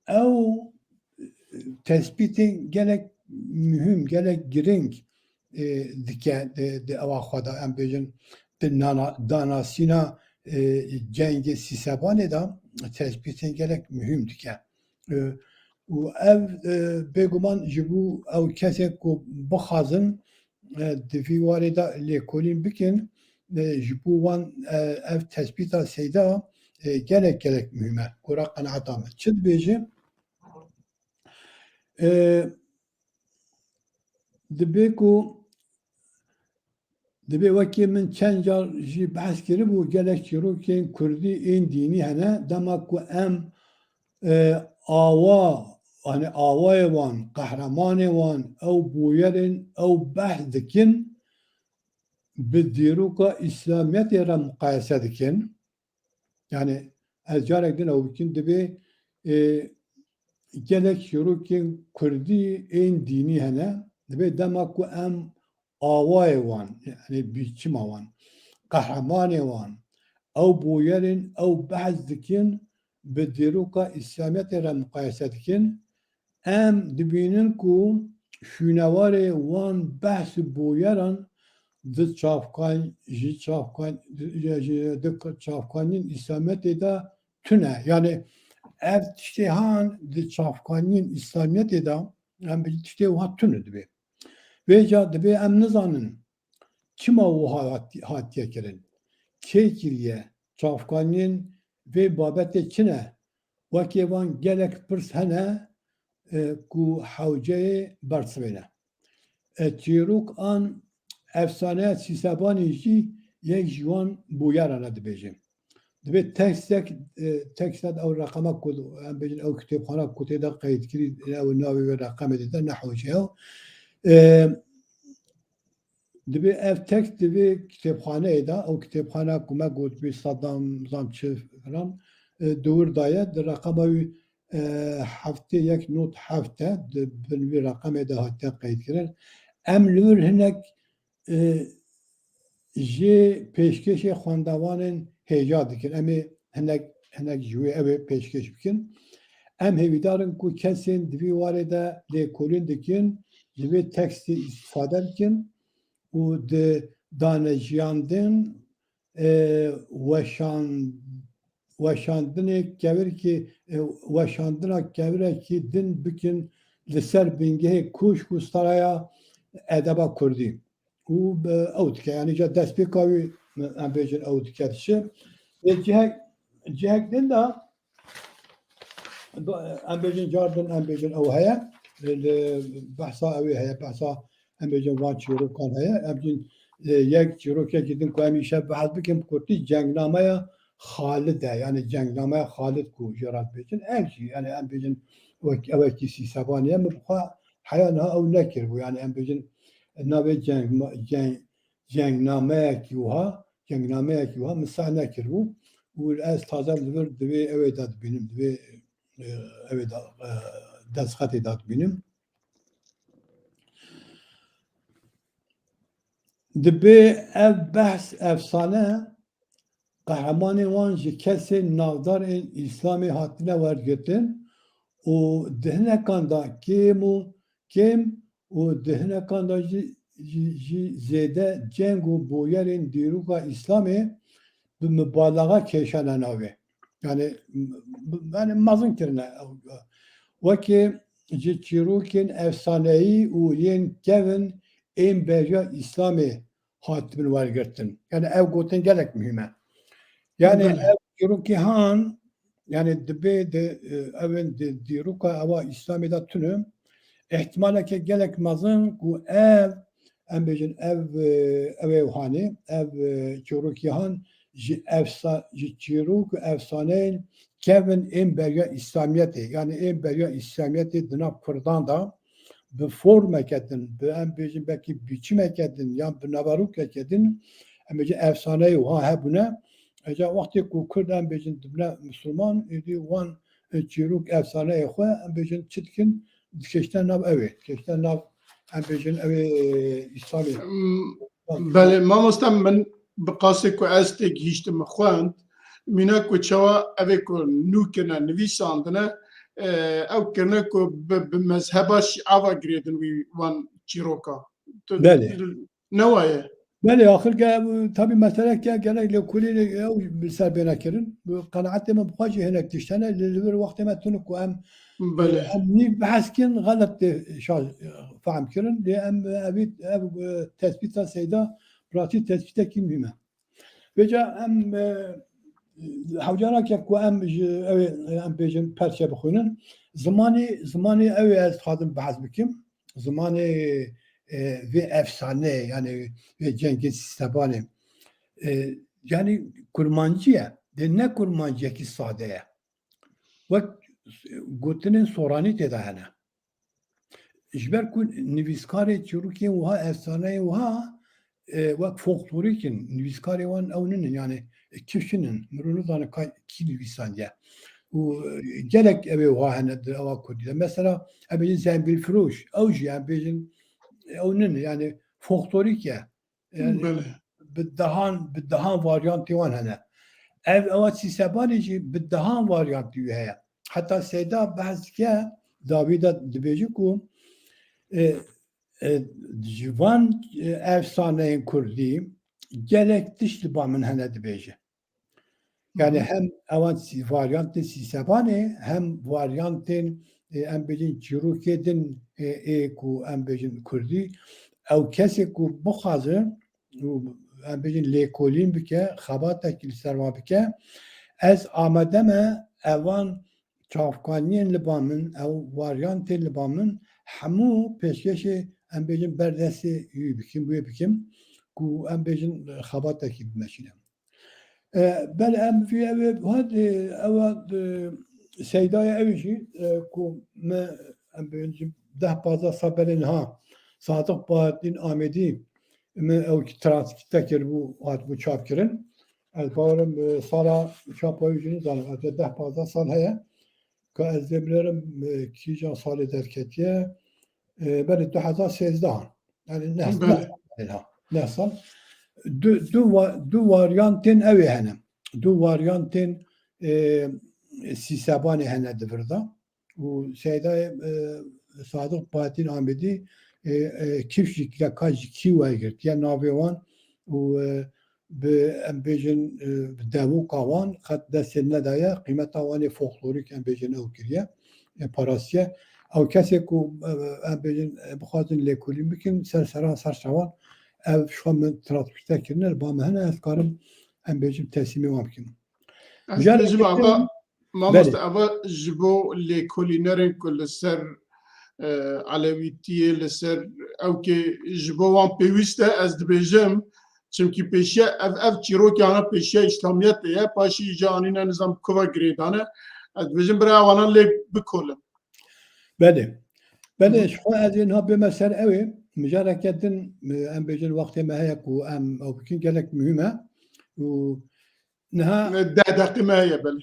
ew tespîtên gelek muhîm, gelek girîng, e, dike di, di ewa xwe de, em bêjin, di nana-, danasîna, e, cengê Sîsebanê de tespîtên gelek muhîm dike. E, û ev, e, bêguman ji bo ew kesên ku bixwazin, e, di vî warê de lêkolîn bikin, e, ji bo wan, e, ev tespîta Seyda, e, gelek, gelek muhîm e, gora qenaeta min. Çi dibêje? E, dibê ku Dibê wekî min çend car jî behs kiribû, gelek çîrokên kurdî ên dînî hene. Dema ku em, e, awa, yani awayê wan, qehremanê wan, ew bûyerên, ew behs dikin, bi dîroka Îslamiyetê re muqayese dikin. Yani ez carek din ew bikin, dibê, e, gelek çîrokên kurdî ên dînî hene. Dibê dema ku em awayê wan, yani bîçima wan, qehremanê wan, ew bûyerên ew behs dikin, bi dîroka Îslamiyetê re muqayese dikin, em dibînin ku şûnewarê wan behs û bûyeran di çavkan-, ji çavkan-, ji, ji, di çavkaniyên Îslamiyetê de tune. Yani ev tiştê han di çavkaniyên Îslamiyetê de, em bi tiştê wiha tune dibê. Vêca dibê em nizanin çima wiha hat-, hatiye kirin, kê kiriye, çavkaniyên vê babetê çi ne? Wekê van gelek pirs hene, e, ku hewceyê bersivê ne. E, çîrok an efsaneya Sîsebanê jî yek ji wan bûyeran e dibêje. Dibê tekstek, e, teksta ew reqema ku em bêjin ew kitêbxana ku tê de qeydkirî, ew navê wê reqemê dide, ne hewce ew. E, Dibê ev tekst di vê kitêbxaneyê de, ew kitêbxana ku me got bî sedam zam çi filan, e, di wir de ye, di reqema wî, e, heftê yek not heft e, di bin vî reqemê de hatiye qeydkirin. Em li wir hinek, e, ji pêşkêşê xwendevanên hêja dikin. Em ê hinek, hinek ji wê ew ê pêşkêş bikin. Em hêvîdar in ku kesên di vî warê de lêkolîn dikin, ji vê tekstê îstîfade bikin û di danejiyandin, e, weşan-, weşandinê kevirkî, e, weşandina kevirekî din bikin li ser bingehê kûşk û staraya edeba kurdî. Û, e, ew dike, yanî ja destpêka wî, em bêjin ew dike dişi. Lê cihek, cihek din de, em bêjin car din, em bêjin ew heye, li behsa ew ê heye, behsa em bêjin van çîrokan heye. Em bêjin, e, yek çîrokekî din ku em îşev behs bikin, bi kurtî Cengnameya Xalid e, yanî Cengnameya Xalid ku jê re dibêjin, ev jî, yanî em bêjin wek, ewekî sîsevanî ye, min bi xwe heya niha ew nekiribû, yanî em bêjin navê ceng-, ceng-, cengnameyekî wiha, cengnameyekî wiha min seh nekiribû û ez taze li vir divê ew ê de dibînim, divê, e, ew ê de, e, destxetê de dibînim. Dibê ev behs efsane qehremanên wan ji kesên navdar ên Îslamê hatine wergirtin û di hinekan de kêm û kêm û di hinekan de jî, jî, jî zêde ceng û boyerên dîroka Îslamê bi mubalaxa kêşane navê. Yani, m-, yani mezin kirine. Wekî ji çîrokên efsaneyî û yên kevin ên beriya Îslamê hatibin wergirtin. Yani ev gotin gelek muhîm e. Yani Belê. Ev çîrokî han, yani dibê di, e, ev ên di dîroka ewa Îslamê de tune, ihtimaleke gelek mezin ku ev, em bêjin ev, e, ew ê hanê, ev, e, çîrokî han ji efsa-, ji çîrok û efsaneyên kevin ên beriya Îslamiyetê, yani ên beriya Îslamiyetê di nav Kurdan de bi formeke din, bi em bêjin belkî biçimeke din yan bi naverokeke din, em bêjin efsaneyê wiha hebûne. Eca wextê ku Kurd em bêjin dibine Misilman, êdî wan, e, çîrok efsaneyê xwe em bêjin çi dikin, dikiştine nav ew ê, dikiştine nav em bêjin ew ê, e, Îslamê. M-, belê, mamoste, min bi qasê ku ez têgihîştim, min xwend, mîna ku çawa ev ê ku nû kirine, nivîsandine, e, ew kirine ku bi, bi mezheba Şîa ve girêdin wî wan çîroka. Tu Belê. Ne waye? Belê, axir ke, tabî meseleke gelek lêkolînê ew bi ser bêne kirin. Bi qenaetê min bi xwe jî hinek tişt hene, lê li vir wextê me tune ku em, Belê. Em nîv behs kin, xelet tê şa-, fehm kirin. Lê em evî, ev, e, tespîta Seyda, bi rastî tespîtekî muhîm e. Vêca em, e, hewcanake ku em ji, ew ê, em bêjin perçe bixwînin. Zimanê, zimanê ew ê ez dixwazim behs bikim. Zimanê, e, vê efsane, yani vê cengê sîsebanê. E, yani kurmancî ye. Dê ne kurmanciyekî sade ye. Wek gotinên soranî tê de hene. Ji ber ku nivîskarê çîrokên wiha, efsaneyên wiha, e, wek folklorîk in. Nivîskarê wan ew nînin, yani, e, kişin in. Mirov nizane ka-, kî nivîsandiye. Û, e, gelek ew ê wiha hene di ewa kurdî de. Mesela, em bêjin Zembîlfiroş, ew jî, em bêjin, e, ew nînin, yani, folklorîk e. Yani, Belê. Bi dehan, bi dehan varyantê wan hene. Ev, ewa Sîsebanê jî bi dehan varyantê wî heye. Heta Seyda behs dike, dawî de dibêje ku, e, e, ji van, e, efsaneyên kurdî gelek tişt li ba min hene dibêje. Yani Hı hı. Hem ewan sî-, varyantê Sîsebanê, hem varyantên, e, em bêjin çîrokê din, e, ê ku em bêjin kurdî, ew kesê ku bixwaze û em bêjin lêkolîn bike, xebatekî li ser wan bike, ez amade me evan çavkaniyên li ba min, ew varyantên li ba min, hemû pêşkêşê em bêjin berdestê wî bikim, wê bikim, ku em bêjin xebatekî bimeşîne. E, belê em vî ew ê hat, e, ewa, e, Seydaya ew jî, e, ku me, em bêjin deh pazdeh sal belê niha Sadiq Bahattin Amêdî me ew transkrîpte kiribû, hatibû çapkirin. Ez bawerim, e, sala çapa wî jî nizanim, ez ê deh pazdeh sal heye. Ka ez dê bilerim, e, kîjan salê derketiye. E, belê du hezar sêzdeh. Yani neh, Belê. Neh, neh sal. Du, du, va- du varyantên ew ê hene. Du varyantên, e, Sîsebanê hene di vir de. Û Seydayê, e, Sadiq Bahattin Amedî, e, e, kifşî kireka ji kî wergirtiye navê wan û, e, bi, em bêjin, e, bi devoka wan qet destê nedaye, qîmeta wan ê folklorîk, em bêjin, ew kiriye, e, parastiye. Ew kesê ku, e, em bêjin, e, bixwazin lêkolîn bikin, ser seran ser çavan, ev ji xwe min transmîte kirine, li ba min hene, ez karim, em bêjin, teslîmê wan bikim. Ez Mijareke dibêjim, ava, din, mamoste, belê. Ava ji bo lêkolînerên ku li ser, e, elewîtiyê, li ser ewkê ji bo wan pêwîst e, ez dibêjim, çimkî pêşiya ev, ev çîrokê ana pêşiya îslamiyetê ye, paşî ji anîne nizam kuva girêdane. Ez dibêjim bira wana lê bikolin. Belê. Belê, Hı hı. Ji xwe ez ê niha bême ser ew ê, mijareke din, e, em bêjin wextê me heye ku em ew bikin gelek muhîm e. Û niha Ne, deh deqî me heye, belê.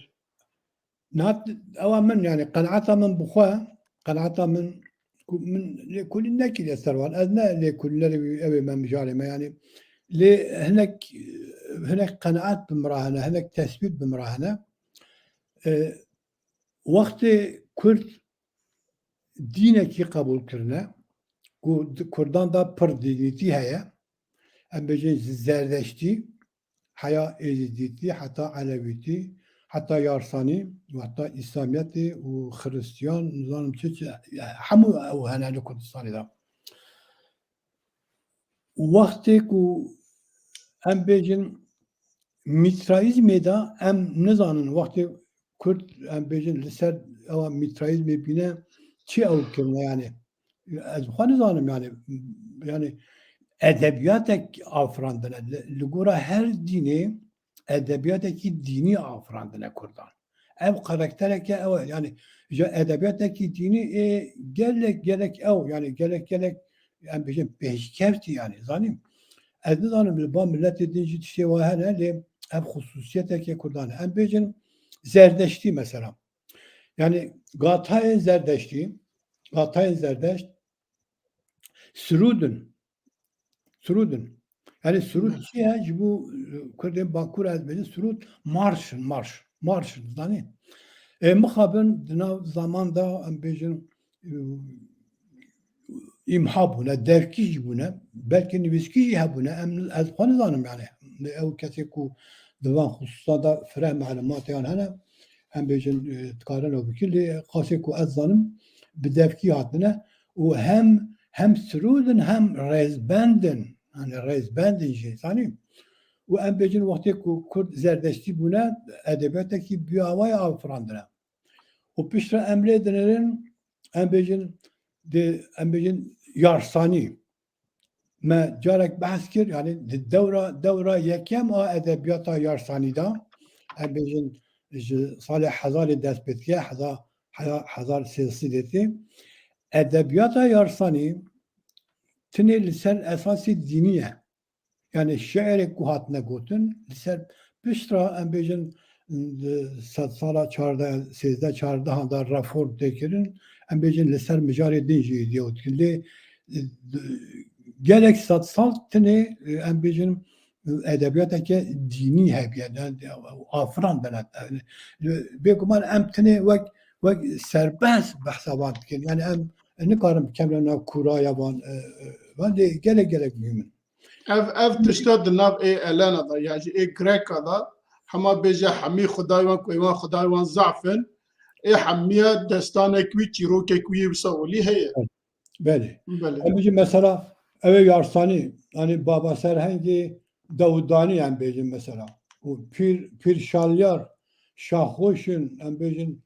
Niha ewa min, yani qenaeta min bi xwe, qenaeta min ku min lêkolîn nekiriye ser wan. Ez ne lêkolînerê wî, ew ê me mijarê me, yani lê hinek, hinek qenaet bi min re hene, hinek tesbît bi min re hene. E, wextê Kurd dînekî qebûl kirine, ku di Kurdan de pir dînîtî heye, em bêjin ji Zerdeştî, heya Êzidîtî, heta Elewîtî, heta Yarsanî û heta Îslamiyetê û Xiristiyan, nizanim çi çi, hemû ew hene li Kurdistanê de. Wextê ku em bêjin Mîtraîzmê de, em nizanin wextê Kurd, em bêjin, li ser ewa Mîtraîzmê bîne, çi ew kirine, yani ez xwe nizanim, yani, yani edebiyatek afirandine. Li, li gora her dînê edebiyatekî dînî afirandine Kurdan. Ev karaktereke ew e, yani ji edebiyatekî dînî ê gelek gelek ew, yani gelek gelek, em bêjin, pêşkeftî, yani, zanî. Ez nizanim li ba miletê din jî tiştê wa hene, lê ev xusûsiyeteke Kurdan e. Em bêjin Zerdeştî mesela. Yani gatayên Zerdeştî, gatayên Zerdeşt sirûd in. Sirûd in. Yani sirûd çi ye? Ji bo, e, Kurdên Bakur ez bêjim, sirûd marş in, marş. Marş in, zanî. E, mixabin di nav zaman de, em bêjin, e, îmha bûne, devkî jî bûne, belkî nivîskî jî hebûne, em, ez xwe nizanim yani. Ew kesê ku di van xisûsan de fireh melûmatê yan hene, em bêjin, e, dikarin ew bikin, lê qasê ku ez zanim, bi devkî hatine û hem, hem sirûd in, hem rêzbend in. Yani rêzbend in jî, zanî. Û em bêjin wextê ku Kurd Zerdeştî bûne, edebiyatekî bi awayê afirandine. Û piştre em lê dinêrin, em bêjin, di, em bêjin Yarsanî. Me carek behs kir, yani di dewra, dewra yekem a edebiyata Yarsanî de, em bêjin ji salê hezarê dest pê dike, heza-, heza-, hezar sê sed dê tê. Edebiyata Yarsanî tinê li ser esasê dînî ye. Yani şiirê ku hatine gotin, li ser piştre, em bêjin, di sedsala çardeh, sêzdeh çardehan de reform tê kirin, em bêjin li ser mijarê din jî êdî ew dikin. Lê, e, di-, gelek sedsal tinê, e, em bêjin, e, edebiyateke dînî hebiye, yani, afirandine. Yani, bêguman em tinê wek, wek serbest behsa van dikin. Yani em nikarin bikevine nav kûraya van, e, e, van lê gelek, gelek muhîm in. Ev, ev tişta di nav ê Elena de, ya jî ê Greka de, hema bêje hemî xwedayê wan ku ê wan xwedayê wan zaf in, ê hemiya destanek wî, çîrokek wî yê wisa olî heye. Belê. Belê. Em bêjin mesela, ew ê Yarsanî, yani Baba Serhengê Dawudanî em bêjin mesela. Û Pîr, Pîr Şalyar, Şahxweş in, em bêjin,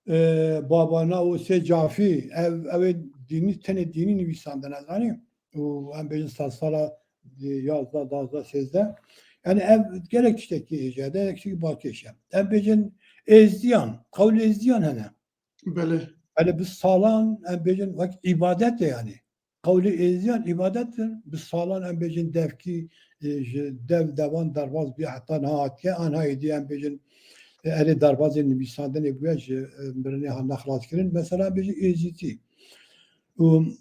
e, Baba Nao Sê Cafî, ev, ew ê dînî, tenê dînî nivîsandine, zanî? Û em bêjin sedsala, e, yazdeh, dazdeh, sêzdeh. Yani ev gelek tiştekî hêja, gelek tiştekî balkêş e. Em bêjin Êzdiyan, qewlê Êzdiyan hene. Belê. Yani bi salan, em bêjin wek îbadet e yani. Qewlê Êzdiyan îbadet in, bi salan em bêjin devkî, e, ji dev devan derbas bûye heta niha hatiye, anha êdî em bêjin, e, erê derbazên nivîsandinê bûye ji, e, mirinê hatine xilaskirin. Mesela em bêjin Êzîdî. Û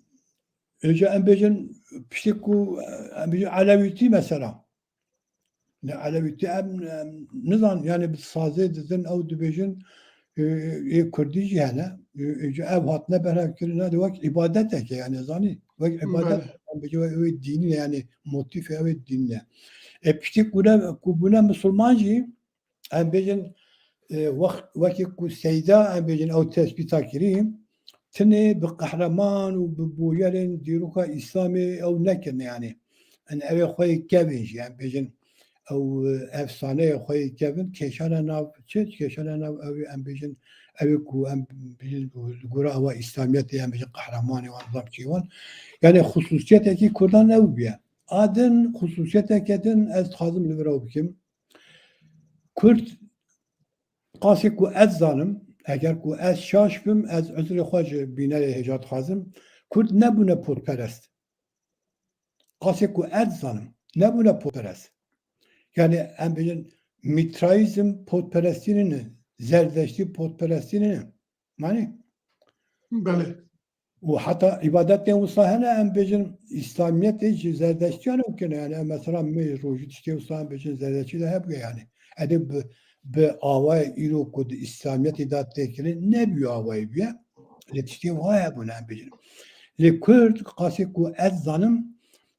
Êca em bêjin piştî ku em bêjin Elewîtî mesela. Ne Elewîtî em, em nizan, yani bi sazê didin ew dibêjin, e, ê Kurdî jî hene. E, êca ev hatine berhevkirin, ne de wek îbadetek e, yani zanî. Wek îbadet, Belê. em bêjin wek ew ê dînî ne, yani motîfê ew ê dînî ne. E, piştî ku ne, ku bûne misilman jî, em bêjin, e, wext, wekî ku Seyda, em bêjin, ew tespîta kirî, tinê bi qehreman û bi bûyerên dîroka Îslamê ew nekirine, yanî. Em ew ê xwe yê kevin jî, em bêjin, ew, e, efsaneyê xwe yê kevin, kêşane nav çi? Kêşane nav ew ê, em bêjin, ew ê ku em bêjin, li gora ewa Îslamiyetê, em bêjin, qehremanê wan, zaf çî wan. Yanî xusûsiyetekî Kurdan ew bûye. A din, xusûsiyeteke din ez dixwazim li vir ew bikim. Kurd, qasê ku ez zanim, eger ku ez şaş bim, ez uzrê xwe ji bînerê hêja dixwazim, Kurd nebûne potperest. Qasê ku ez zanim, nebûne potperest. Yani em bêjin, Mîtrayîzm potperestî nîne, Zerdeştî potperestî nîne. Manî? Belê. Û heta îbadetên wisa hene, em bêjin, Îslamiyetê ji Zerdeştiyan ew kene. Yani em mesela mêj, rojî, tiştê wisa em bêjin Zerdeştî de hebûye yani. Edê bi, bi awayê îro ku di Îslamiyetê de tê kirin, ne bi awayê bûye. Lê tiştê wiha hebûne em bêjin. Lê Kurd, qasê ku ez zanim,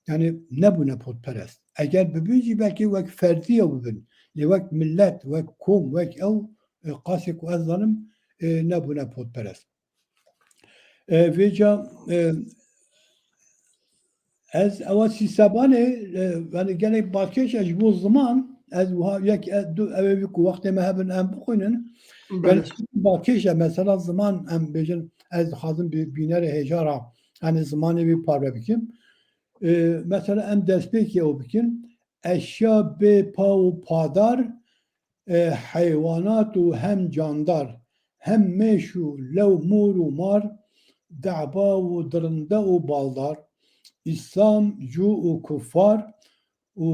yani nebûne potperest. Eger bibin jî belkî wek ferdî ew bibin. Lê wek millet, wek kom, wek ew, e, qasê ku ez zanim, e, nebûne potperest. E, vêca, e, ez ewa sî sebanê, e, yani gelek balkêş e ji bo ziman, ez wiha yek, e, du, ew ê ku wextê me hebin em bixwînin. Belê. Yani balkêş e, mesela ziman em bêjin, ez dixwazim bi bînerê hêja re, yani zimanê wî parve bikim. E, mesela em destpêkê ew bikin. Eşya bê pa û padar, e, heywanat û hem candar, hem mêş û lew mor û mar, deba û dirinde û baldar, Îslam, cû û kuffar û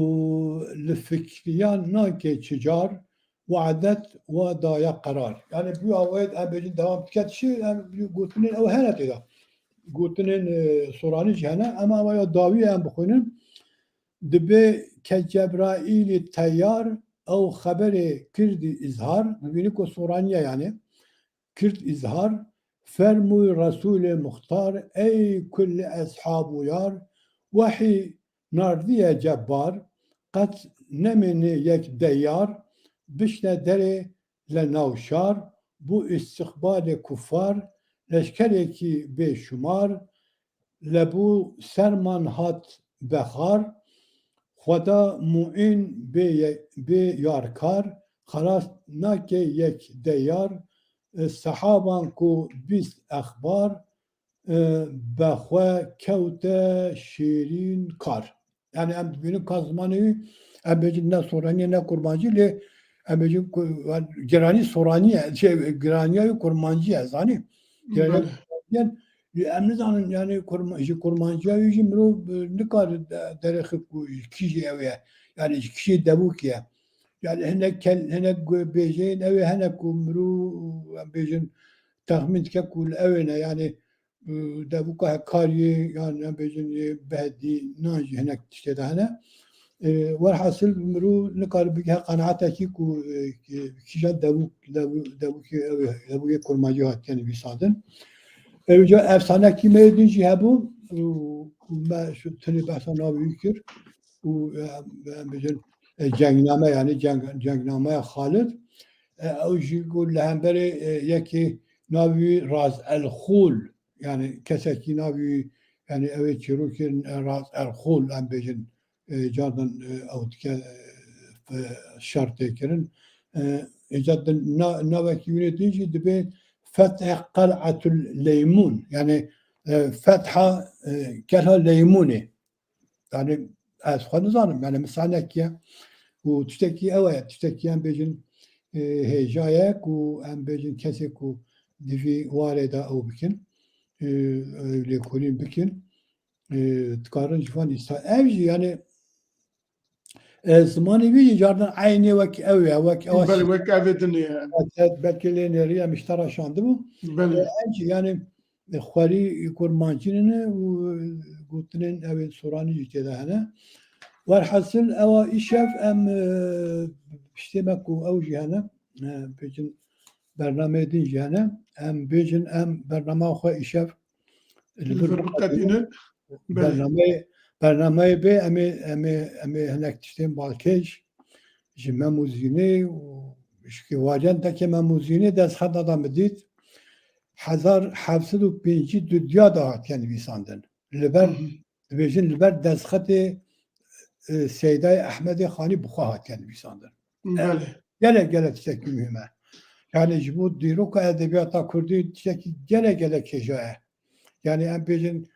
li fikriyan nake çi car, we'det we daye qerar. Yani bu awayet em bêjin devam dike, çi em gotinên ew hene tê de. Gotinên, e, Soranî jî hene, ama awaya dawî em bixwînin. Dibê ke Cebraîlî teyar, ew xeberê kirdî îzhar, dibînî ku Soraniye yani, kirt îzhar, fermûy Resûlê Muxtar, ey kulli eshab û yar, wehî nardiye cebbar, qet nemênê yek deyar, bişne derê le nav şar, bû îstiqbalê kuffar, leşkerekî bêşumar, lebû serman hat bexar, Xweda muîn bê ye-, bê yarkar, xelas nake yek deyar, e, sehaban ku bîst exbar, e, be xwe kewte şêrîn kar. Yani em dibînin ka zimanê wî, em bêjin ne Soranî ye, ne Kurmancî, lê em bêjin ku, yani, giranî Soranî ye, şey, giraniya wî Kurmancî ye, zanî? Giraniya Belê. Kurmancî ye. Lê em nizanin, yani, Kurma-, ji Kurmanciya wî jî mirov, e, nikare de-, derêxe ku ji kî jî ew ye. Yani ji kî jî devûk ye. Yani hinek kel-, hinek gu-, bêjeyên ew ê hene ku mirov, em bêjin, texmîn dike ku li ew ê ne. Yani, e, devûka Hekariyê, yan em bêjin ê Behedî, nan jî hinek tiştê de hene. E, werhasil mirov nikare bigihe qenaetekî ku, e, ki-, kîjan devûk, devû-, devûkê ew ê, devûkê Kurmancî hatiye nivîsandin. Ew ca efsanekî me yê din jî hebû, û, û me şu tenê behsa navê wî kir. Û, e, em bêjin, e, cengname, yani ceng-, cengname ya Xalid. E, ew jî ku li hemberê, e, yekê navê wî Raz el Xul, yani kesekî navê wî, yani ew ê çîrokên, e, Raz el Xul, em bêjin, e, cardan, e, ew dike, e, şer tê kirin. E, êca din na-, navekî wî din jî dibê Fethê Qel'etul Leymun, yani, e, fetha, e, kelha Leymunê. Yani ez xwe nizanim, yani misanek ye. Û tiştekî ew e, tiştekî em bêjin, e, hêja ye ku em bêjin kesê ku di vî warê de ew bikin, e, e, lêkolîn bikin, e, dikarin ji van îsa-, ev jî yani, e, zimanê wî jî cardan eynê wek ew ye, wek ew Belê, wek evê din ye. Belkî lê nêrî em ji te re şandibû. Belê. E, ev jî yani, e, xwerî kurmancî nîne û gotinên ew ên soranî jî tê de hene. Werhasil ewa îşev em, e, piştê me ku ew jî hene, e, bêjin bernameyê din jî hene. Em bêjin em bernama xwe îşev li vir biqedînin. Bernameyê, bernameyê bê em ê, em ê, em ê hinek tiştên balkêş ji Mem û Zînê û ji kêwacen dekê Mem û Zînê destxeta da min dît. Hezar heft sed û pêncî û du diya de hatiye nivîsandin. Li ber, dibêjin li ber destxetê, e, Seydayê Ehmedê Xanî bi xwe hatiye nivîsandin. Belê. Gelek, gelek tiştekî muhîm e. Yani ji bo dîroka edebiyata kurdî tiştekî gelek, gelek hêja ye. Yani em bêjin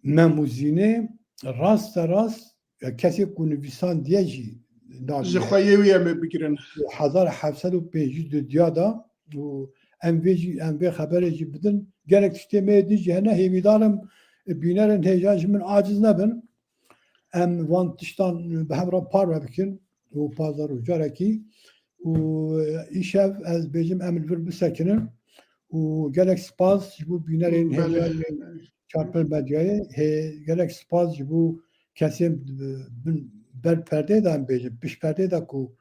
Mem û Zînê raste rast, e, kesê ku nivîsandiye jî nabîne. Ji xweyê wî em ê bigirin. Hezar heft sed û pêncî û du diya da û em vê jî, em vê xeberê jî bidin. Gelek tiştê me yê din jî hene, hêvîdar im, e, bînerên hêja ji min aciz nebin. Em van tiştan bi hev re parve bikin û pazar û carekî û, e, îşev ez bêjim em li vir bisekinin û gelek spas ji bo bînerên Belê. hêja yên Çarpel Medyayê, hê, gelek spas ji bo kesên, e, bin, ber perdê de em bêjin, pişt perdê de ku,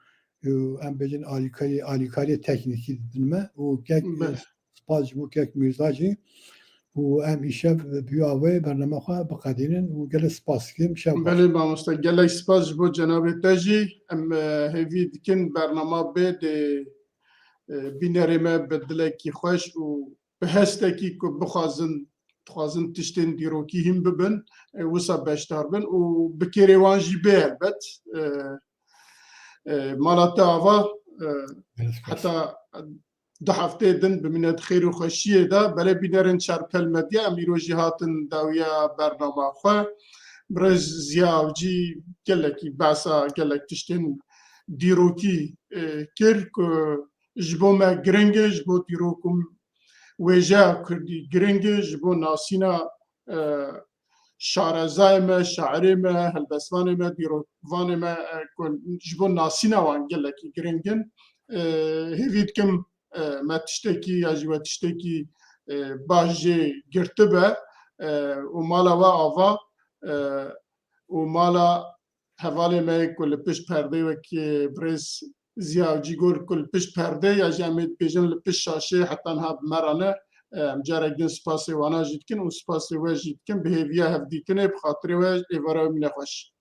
e, em bêjin alîkarî-, alîkariyê teknîkî didin me û kek, Belê. spas ji bo kek Mîrza jî û em îşev bi wî awê bernama xwe biqedînin û gelek spas dikim. Şev baş. Belê mamoste, gelek spas ji bo cenabê te jî. Em, e, hêvî dikin bernama bê dê, e, bînerê me bi dilekî xweş û bi hestekî ku bixwazin, dixwazin tiştên dîrokî hîn bibin, e, wisa beşdar bin û bi kêrê wan jî bê helbet. E, e, mala te ava, e, Gelek spas. heta du hefteyê din bimîne di xêr û xweşiyê de. Belê bînerên Çarpel Medya, em îro jî hatin dawiya bernama xwe. Birêz Ziya Avcî gelekî behsa gelek tiştên dîrokî, e, kir ku ji bo me giring e, ji bo dîrok û wêjeya kurdî giring e, ji bo nasîna, e, şarezayê me, şairê me, helbestvanê me, dîrokvanê me, e, ku ji bo nasîna wan gelekî giring in. E, hêvî dikim, e, me tiştekî ya jî we tiştekî, e, baş jê girtibe, e, û mala we ava, e, û mala hevalê me ku li pişt perdê wekî birêz Ziya Cîgor ku li pişt perdê ya jî em ê dibêjin li pişt şaşê heta niha bi me re ne. Em carek din spasê wana jî dikin û spasê we jî dikin. Bi hêviya hevdîtinê bi xatirê we êvara we bimîne xweş.